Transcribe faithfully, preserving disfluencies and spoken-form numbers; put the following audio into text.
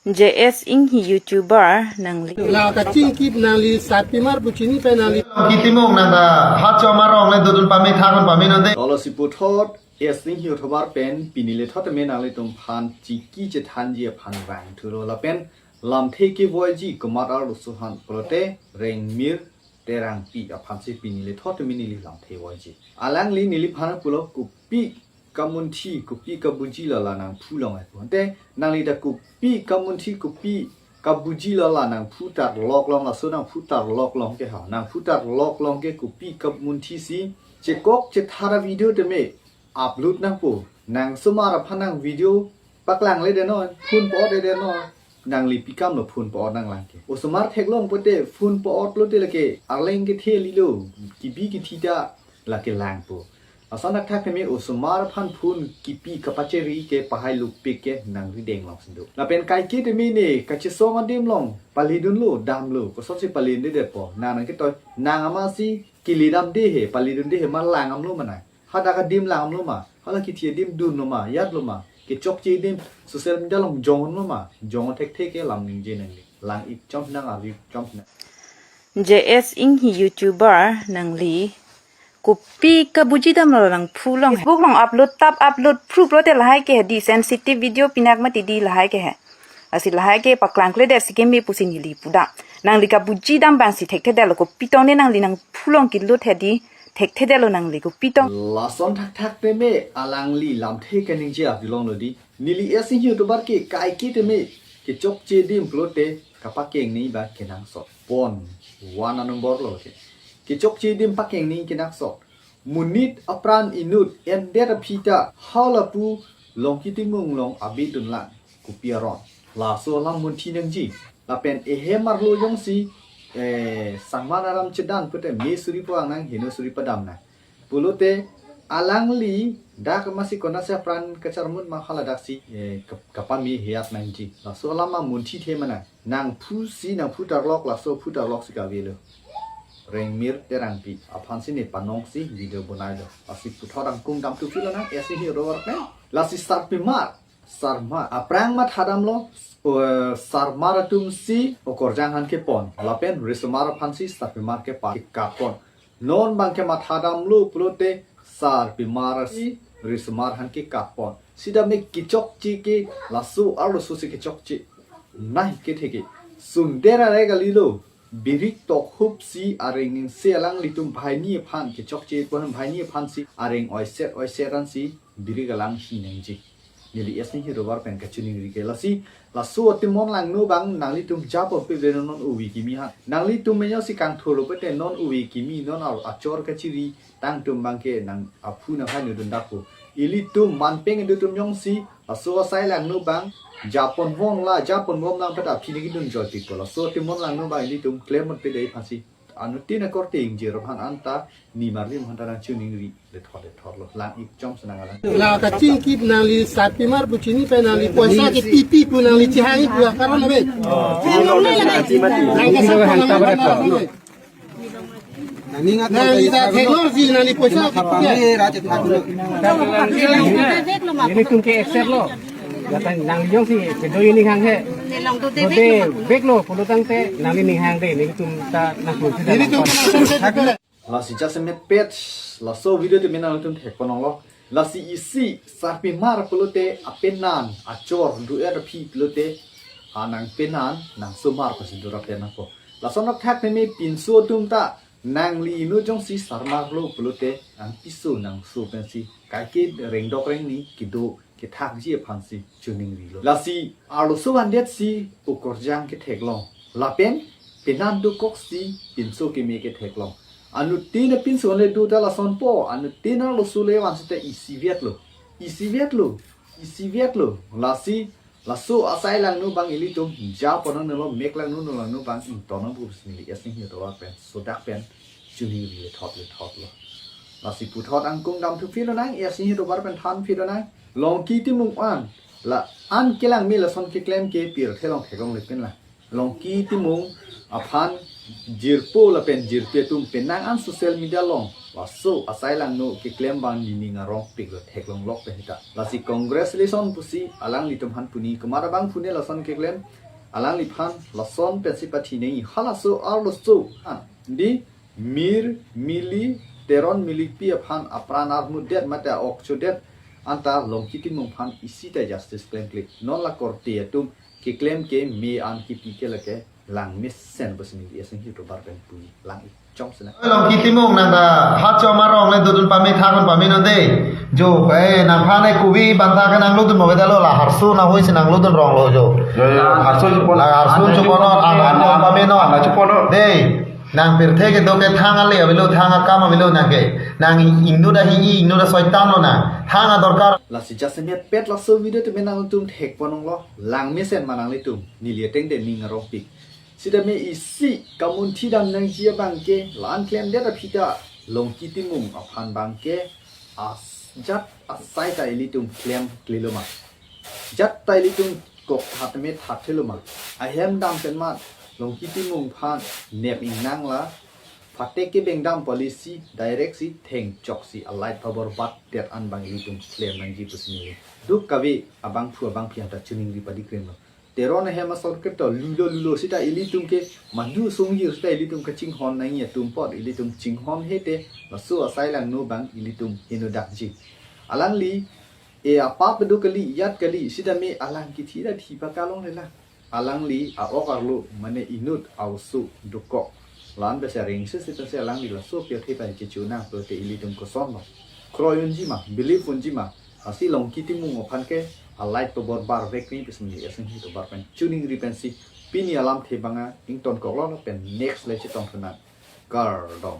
J S Inghi YouTuber nangli. La kachingkip nangli Sarpimar pu chini pen nangli. Kitimung nang da ha choma rong le dodun pame thakon pame nonde. Tolo si puthot S Inghi YouTuber pen pini lethot me nanglitum aphan chingki chethanji aphan vangthulo lapen lamthe kevoiji komat arloso aphan pulote Rengmir Terangpi aphansi pini lethot me neli lamthe voiji. Alangli neliphan pulo kopi kamunthi kopi kabuji lo la nangphu long ai pu. Ante nangli ta kopi kamunthi kopi kabuji lo la nangphu tarlok long laso nangphu tarlok long ke ha. Nangphu tarlok long ke kopi kamunthi si chekok chethara video teme upload nangpo. Nang osomar aphan nang video paklang le deno, phone po de deno. Nangli pikam lo phone po nang lang ke. Osomar theklong pote phone po lo te lake arleng kethe lilo. Kibi kithi ta lake langpo. Asan thakthak teme osomar aphan phone kipi kapacheri ke pahai lukpik ke nangrideng long sindo. Lapen kaike teme ne kachesong adim long palidunlo damlo kosonsi palidunde po. Nang nang ketoi nang amatsi kelidam de he palidunde he ma lang amlo mana. Hadak adim lang amlo ma. Hala kithi adim dunlo ma yatlo ma. Kechokche adim social media long jong lo ma. Jong thekthe ke lam ningje nangli. Lang ik chom nang ari chom nang. J S Inghi YouTuber nangli kopi kabuji damlo nangphu long he. Facebook long upload tap upload phru pulote lahai ke he di sensitive video pinak mati di lahai ke he. Lasi lahai ke paklang kledet si keme pusi neli pudam. Nangli kabuji dam bang si thekthedetlo kopi tong ne nangli nangphu long kilut he di thekthedetlo nangli kopi tong. Lason thakthak teme alangli lamthe kaningje avilong lo di. Neli S Inghi YouTuber ke kaike teme kechokche adim pulote kapakeng ni ba kenangsot. Pon one number lo ke. Kechokche adim pakeng ni kenangsot. Monit apran inut endet aphi ta halapu Longki Timung long abidun lang kopi aron. Laso alam munthi nangji. Lapen ehem arlo jongsi eh, sangman aram chedan pute me suri po ang nang heno suri padam nang. Pulote alangli dak masi konasi apran kacharmut ma hala daksi eh, kap- kapame heyat nangji. Laso alam amunthi the mana. Nangphu si nangphu tarlok laso phu tarlok si kavelo. Rengmir Terangpi aphansi ne panongsi video bonai do. Lasi puthot angkung damthu philo nang S Inghi YouTuber pen. Lasi Sarpimar Sarma aphrang mathadamlo eh, Sarmar atumsi okorjang aphan kepon. Lapen risomar aphansi Sarpimar kepa- kekapon. Non bang ke mathadamlo pulote Sarpimar si risomar aphan kekapon. Sitame kechokche ke laso arloso si kechokche. Nai ketheke. Sundera re galilo. Birik tokhup si areng ning se alanglitum bhaini aphan kechokche pon bhaini aphan si areng oiset oiset an si birik alang hi nangji. Neli S Inghi YouTuber pen kachiningri ke lasi laso atimon langno bang nanglitum japo pe non uvi kimi ha. Nanglitum menyo si kangtholo pute non uvi kimi non ar achor kachiri tangtum bang ke nang aphu nang hai nudun dakpo. Ilitum manpeng idutum jongsi laso asai langno bang japon vong la japon vom nang peta phini kidun joy piko laso atimon langno bang ilitum klemon pe dei aphansi. Anuttin akorte ingjir aphan anta nimarli aphan ta nangchiningri lethot lethot lo lang ik chom senang alang. La kachingkip nangli Sarpimar pu chini pen nangli poisa ke pipi pu nangli chihang pu akaron ave. Nangli ta theklongsi nangli poisa ke pipi. Nelitum ke accept lo. Datang nangli jongsi kedo ning hanghe. Dode bek lo pulo tangte nangli ning hang de nelitum ta nangpun sudah. Nelitum ke nangpun sudah. Lasi jasemet pet laso video teme nangtum thek ponong lo. Lasi isi Sarpimar pulote apenan achor du er phi pulote anang penan nang somar pasi dura penang po. Lason thakthak teme pinso atum ta nangli inut jongsi Sarmar lo pulote nang piso nang so pensi kaike rengdok rengni kedo kethakji aphansi chiningri lo. Lasi arloso vandet si okorjang ketheklong. Lapen penan dokok si pinso keme ketheklong. Anuttin apinso le do ta lason po, anuttin arloso le van sita isi vet lo. Isi vet lo. Isi vet lo. Lasi laso asai langno bang ilitum ja ponang nelo mek langno no langno bang ingtonang pu sini S Inghi YouTuber pen sodak pen chiningri lethot lethot lo. Lasi puthot angkung damthu philo nang S Inghi YouTuber pen than philo nang. Longki Timung an la an kelang me lason keklem ke pirthe long theklong le pen la. Longki Timung aphan Jirpo lapen jirpi atum, penang an social media along laso asai langno keklem abang nening arongpik lo, theklonglok pen sita. Lasi congratulations pusi alanglitum aphan puni, komat abang puni lason keklem, alangliphan lason pensi pathi nangji, halaso arloso. Ha, di Mir, Mili, Teron, Milipi aphan apran armudet mate a-ok chodet anta Longki Timung aphan isi ta justice klemkle. Non la korte atum keklem ke me an kipi ke lake langmesen pusi neli asenghi tovar pen pu lang-ik chom sena. Longki Timung, nang ta hachom arong le dodun pame thakdun pame non de. Jo, eh, nangphan e kuvi banta ke nang lodun mo vedalo, la harsu na hui si nang lodun rong lo jo. Jo, jo, harsu chupon. La harsu chupon non, an, an, an, pame non. An chupon non. De, nang pirthe kedo ke thang ale avelo, thang akam avelo nang ke. Nang inut ahi, inut asoitan lo nang. Thang adorkar. Lasi jasemet pet laso video tame nangtum thekpon onglo. Langmesen ma nanglitum. Neli ateng de ning arongpik. Sitame isi kamunthi dam nangji abang ke, la-an klemdet aphi ta Longki Timung aphan abang ke as-, jat asai ta ilitum klemkle lo ma? Jat ta ilitum kok tha tame thatthe lo ma? Ahem dam pen ma Longki Timung aphan nep ingnang la, phatek kebeng dam policy direct si thengchok si a-light pabor bat det an abang ilitum klem nangji pusi neli. Duk kave abangphu abangphi anta choningri padi krim lo. Teron ahem asor keto lulo lulo sita ilitum ke madu songjir sita ilitum kachinghon nangji atum apot ilitum chinghon hete laso asai langno abang ilitum heno dakji. Alangli e apap do kali, jat kali, sitame alang kithi ra thi pakalongle lang. Alangli a-ok arlo mane inut a-oso dokok. La-an bese rengse sita se alangli laso aphi athe pen kecho nang pulote ilitum kosonlo? Kroi unji ma, believe unji ma? Lasi Longki Timung aphan ke a-light pabor bar vek ni pusi neli asenghi tovar pen choningri pensi pini alamthe abang ingtonkoklo pen next le chetong thu nang. Kardom.